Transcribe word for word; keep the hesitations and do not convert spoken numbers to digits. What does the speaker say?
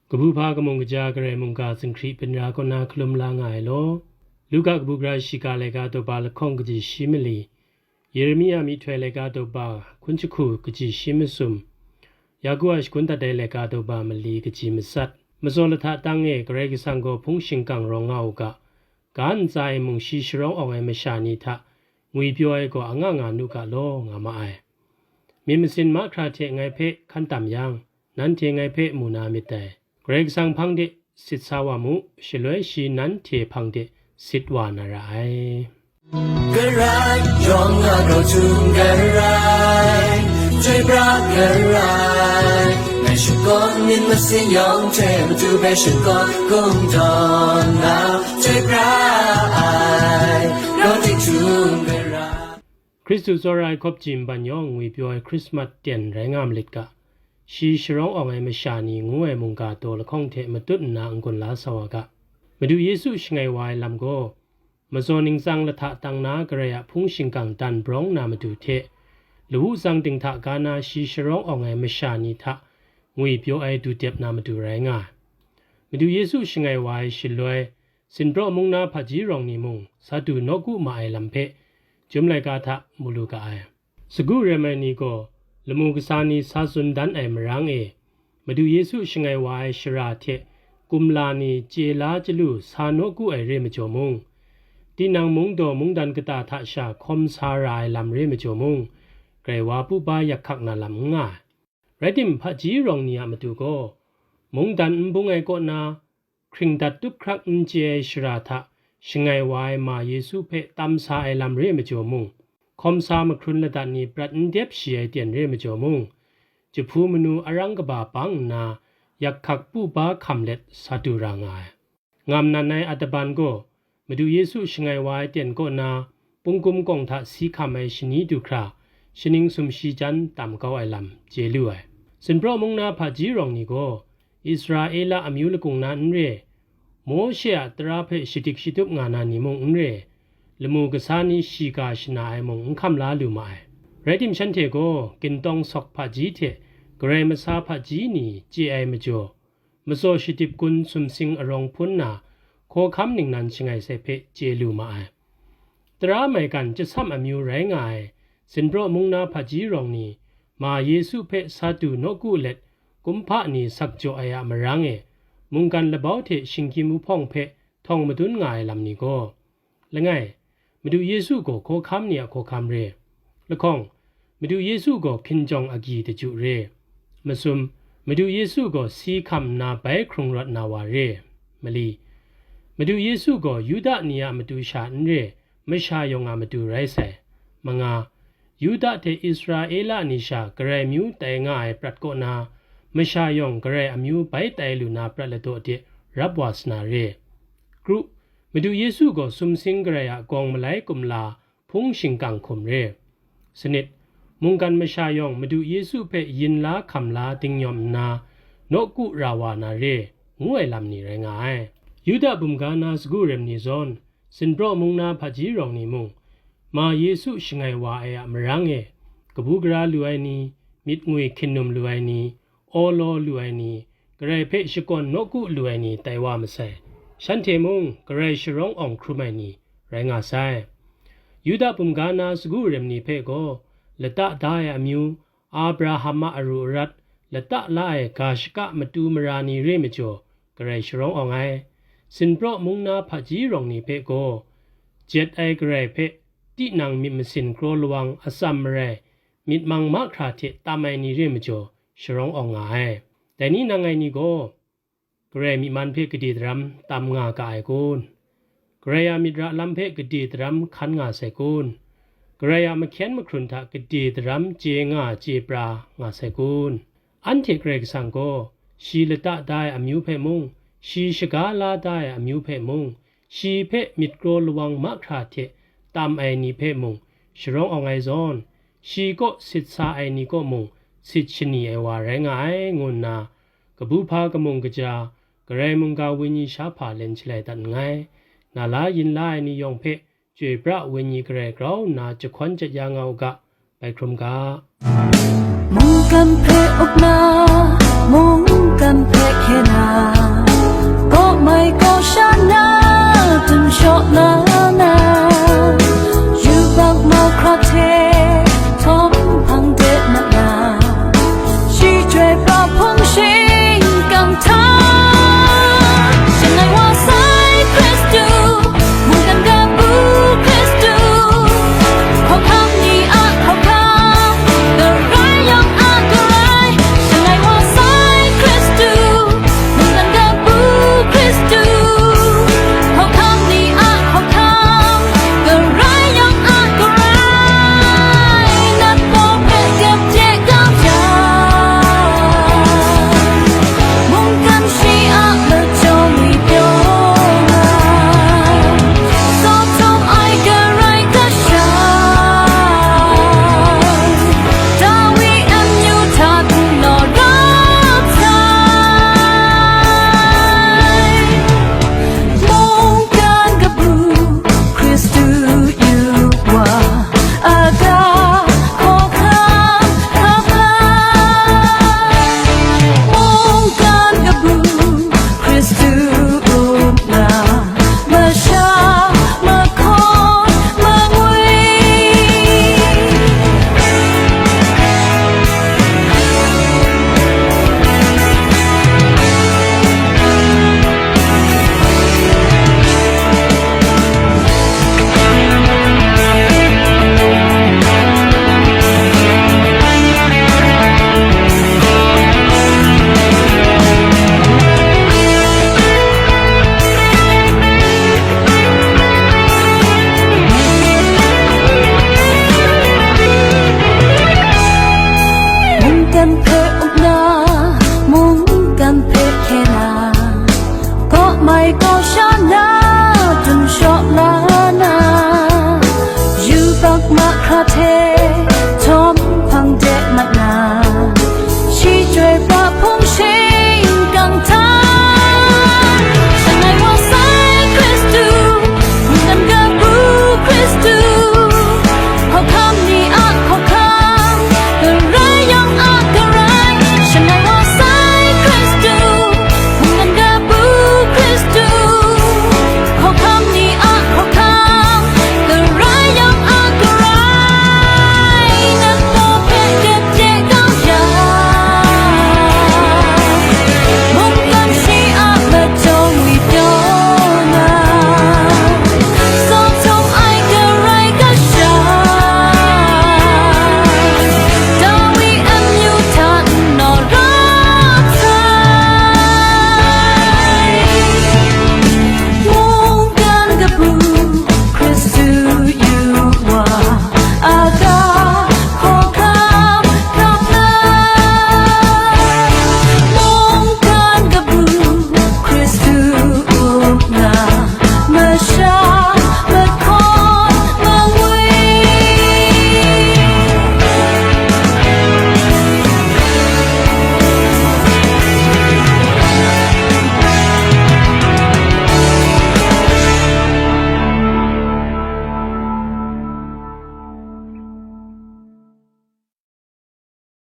Kabu hpa kamung kaja Karai mungga zinghkri byin ra kaw na hkalum la nga ai law, Luka kabu gara shiga laika daw ba lahkawng kaji shi mali, Yeremia myihtoi laika daw ba hkun jahku kaji shi masum, Yaku a shagun dat ai laika daw ba mali kaji matsat, matsaw lahta tang e Karai Kasang gaw hpung shingkang rawng nga u ga, ga ntsa e mung shi sharawng awng ai masha ni hta ngwipyaw ai gaw anga nga nu ga law, nga ma ai. Myit masin mahkra hte ngai hpe hkan tam yang, nanhte ngai hpe mu na myit dai. Karai Kasang hpang de sit sa wa mu, shaloi shi nanhte hpang de sit wa na ra ai. Karai yawng a grau htum garai, chyoi pra garai, ngai shakawn myit masin yawng hte matu hpe shakawn kungdawn na, chyoi pra ai, grau ting htum garai. Hkristu tsawra ai hkawp ji mban yawng ngwipyaw ai Hkrismat ten rai nga malit ga, shi sharawng awng ai masha ni ngu ai mungga daw lahkawng hte matut nna n-gun la sa wa ga. Madu Yesu shangai wa ai lam gaw, matsaw ningtsang lahta tang na Karai a hpung shingkang dan brawng na matu hte, lawu tsang dinghta ga na shi sharawng awng ai masha ni hta ngwipyaw ai du dep na matu rai nga ai. Madu Yesu shangai wa ai shaloi, Sinpraw mung na hpaji rawng ni mung sa du nawku ma ai lam hpe, Chyum laika hta mu lu ga ai. Sagu rem ai ni gaw lamu kasa ni sa tsun dan ai marang e, Madu Yesu shangai wa ai shara hte kumla ni chye la chyalu sa nawku ai re majaw mung, tinang mungdaw mungdan kata hta sha hkawm sa ra ai lam re majaw mung, grai wa pu ba yak hkak na lam n nga ai. Rai tim, hpaji rawng ni a matu gaw, mungdan n bung ai kaw na, hkringdat tup hkrak n chye ai shara hta shangai wa ai ma Yesu hpe tam sa ai lam re majaw mung, hkawm sa mahkrun ladat ni prat n dep shi ai ten re majaw mung, jahpu manu arang kaba bang nna, yak hkak pu ba hkam let sa du ra nga ai. Ngam nan ai Ataban gaw, Madu Yesu shangai wa ai ten kaw na, pungkum kawng hta si hkam ai shani du hkra, shaning sumshi jan tam kau ai lam chye lu ai. Sinpraw mung na hpaji rawng ni gaw, Israela amyu lakung na n re, Mawshe a tara hpe shadik shatup nga na ni mung n re, lamu kasa ni shiga shana ai mung n hkam la lu ma ai. Rai tim, shanhte gaw gintawng sawk hpaji hte Karai masa hpaji ni chye ai majaw, matsaw shadip gun sumsing arawng hpun na, hkawhkam ningnan shangai sai hpe chye lu ma ai. Tara maigan chyasam amyu rai nga ai, Sinpraw mung na hpaji rawng ni, ma Yesu hpe sa du nawku let, kumhpa ni sak jaw ai a marang e, mungkan labau hte shinggyim wuhpawng hpe htawng madun nga ai lam ni gaw, langai, Madu Yesu gaw hkawhkam ni a hkawhkam re. Lahkawng, Madu Yesu gaw hkinjawng agyi daju re. Masum, Madu Yesu gaw si hkam nna bai hkrung rawt na wa re. Mali, Madu Yesu gaw Yuda ni a matu sha n re, masha yawng a matu rai sai. Manga, Yuda hte Israela ni sha Karai amyu tai nga ai prat kaw na, masha yawng Karai amyu bai tai lu na prat ladaw de rap wa sa na re. Kru, Madu Yesu gaw sumsing Karai a gawng malai kumla hpung shingkang hkum re. Sanit, mungkan masha yawng Madu Yesu hpe yin la hkam la dingnyawm nna, nawku ra wa na re, ngu ai lam ni rai nga ai. Yuda bumga na sagu rem ni zawn, Sinpraw mung na hpaji rawng ni mung, ma Yesu shangai wa ai a marang e, kabu gara lu ai ni, myit ngwi hkinum lu ai ni, aw law lu ai ni, Karai hpe shakawn nawku lu ai ni tai wa masai. Shanhte mung Karai sharawng awng hkrum ai ni rai nga sai. Yuda bumga na sagu rem ni hpe gaw, lata da ai amyu, Abraham a aru arat, lata la ai ga shaka matu mara ni re majaw, Karai sharawng awng ai. Sinpraw mung na hpaji rawng ni hpe gaw, jet ai Karai hpe tinang myit masin kraw lawang atsam marai, myit mang mahkra hte tam ai ni re majaw, sharawng awng nga ai. Dai ni nang ngai ni gaw, Karai myi man hpe gade daram tam nga ga ai kun? Karai a myit ra lam hpe gade daram hkan nga sai kun? Karai a mahkyen mahkrun hta gade daram chye nga chye pra nga sai kun? Anhte Karai Kasang gaw, shi lata da ai amyu hpe mung, shi shaga la da ai amyu hpe mung, shi hpe myit kraw lawang mahkra hte tam ai ni hpe mung sharawng awng ai zawn, shi kaw sit sa ai ni kaw mung sit shani ai wa rai nga ai, ngu nna, kabu hpa kamung kaja, Karai mungga wenyi sha hpa len shalai dat nngai. Na la yin la ai ni yawng hpe, chyoi pra wenyi Karai grau nna jahkawn jat ya nga u ga, bai hkrum ga. Mungkan hpe up na, mungkan hpe hkyen